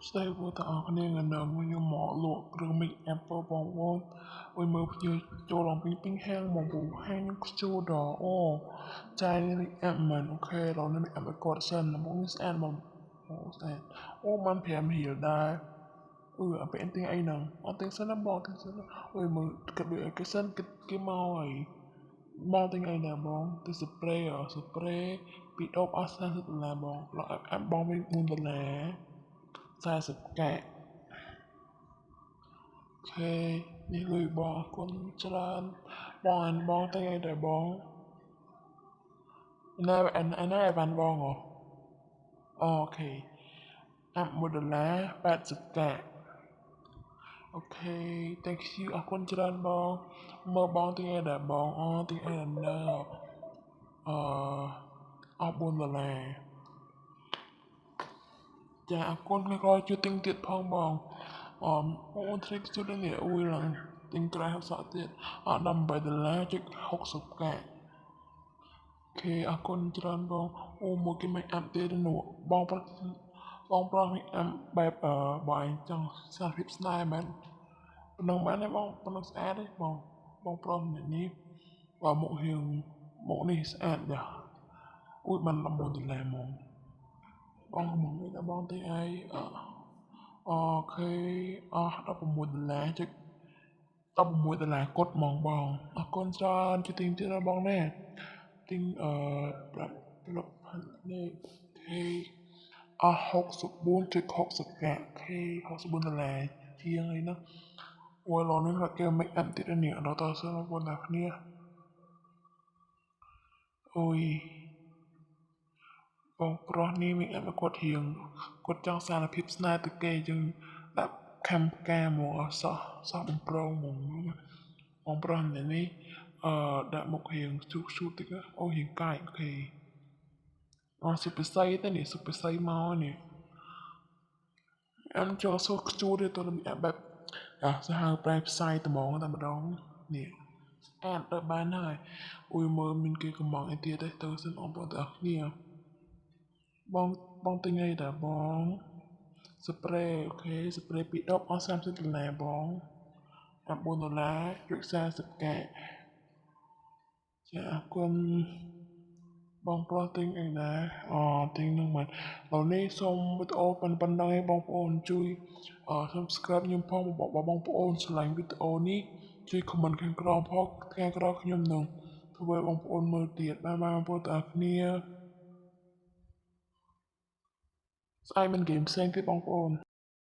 ស្ដីបងទាំងអស់គ្នាថ្ងៃនេះខ្ញុំមកលក់គ្រឿង make up បងប្អូនអុយមើលភ្ញៀវចូលឡើងពេញពេញហាងហ្មងពូហាងខ្ញុំខ្ជូតដល់អូចាយ make up មែន okay ដល់នេះ make up ឲ្យគាត់សិនមកនេះស្អាតមកអូស្អាតអូបាន5រៀលដែរអឺអពេលទិញអីហ្នឹងអត់ទិញសិនណាបងទិញសិនអុយមើលគិតដូចគេសិនគិតគេមកហើយបងទិញអីដែរបងទិញ spray អ spray ពីដបអស់40ដុល្លារបងឡអាប់បងវិញ4ដុល្លារ40កាក់ okay នេះលុយបងអរគុណច្រើនបងអានបងទិញអីដែរបងណែអានណាអីវ៉ាន់បងហ៎ okay អាប់1ដុល្លារ80កាក់ okay thank you អរគុណច្រើនបងមើលបងទិញអីដែរបងអូទិញអីដែរនៅអឺអស់4ដុល្លារចាអរគុណថ្ងៃក្រោយជួយទិញទៀតផងបងអមអូន trick ជួយនេះអ៊ុយឡើងទិញក្រែហូបសក់ទៀតអស់18ដុល្លារចុច60កាក់ okay អរគុណច្រើនបងអូមួយគេ make up ទៀតនោះបងប្រុសបងប្រុស make up បែបអឺបងឯងចង់សារភាពស្នេហ៍មែនប៉ុណ្ណឹងបានទេបងប៉ុណ្ណឹងស្អាតទេបងបងប្រុសម្នាក់នេះបើមុខរៀងមុខនេះស្អាតចាអ៊ុយបាន11ដុល្លារហ្មងបងមកនេះដល់បងទិញអីអ okay អស់16ដុល្លារចុច16ដុល្លារគត់ហ្មងបងអរគុណច្រើនជួយទិញទៀតដល់បងណាទិញអឺប្រាប់ប្រាប់នេះ okay អស់64.60កាក់ okay 64ដុល្លារជាងអីហ្នឹងអូយឡនេះគេ make up ទៀតនេះដល់តសិនបងប្អូនទាំងគ្នាអូយបងប្រុសនេះ make up គាត់រៀងគាត់ចង់សារភាពស្នេហ៍ទៅគេអញ្ចឹងដាក់ខំផ្កាមកអសោះសោះបំប្រងហ្មងបងប្រុសម្នាក់នេះអឺដាក់មុខរៀងជូជូតិចអូរៀងកាយ okay អសុបស័យទៅនេះសុបស័យមកនេះអមចូលសូខ្ជួទេតើមានបែបអាសាហាវប្រែផ្សាយត្មងតែម្ដងនេះស្អាតដល់បានហើយអ៊ុយមើលមានគេកំងអីទៀតទេទៅសិនបងប្អូនទាំងអស់គ្នាបងបងទិញអីតាបង spray okay spray ពីដបអស់30ដុល្លារបង14ដុល្លារចុច40កាក់ចាអរគុណបងប្រុសទិញអីដែរអូទិញនឹងមែនឥឡូវនេះសូមវីដេអូប៉ុណ្ណឹងឯងបងប្អូនជួយ Subscribe ខ្ញុំផងបើបងប្អូនស្រឡាញ់វីដេអូនេះជួយ comment ខាងក្រោមផងថ្ងៃក្រោយខ្ញុំនឹងធ្វើឲ្យបងប្អូនមើលទៀត bye bye បងប្អូនទាំងអស់គ្នាស្អែកមានហ្គេមផ្សេងទៀតបងប្អូន។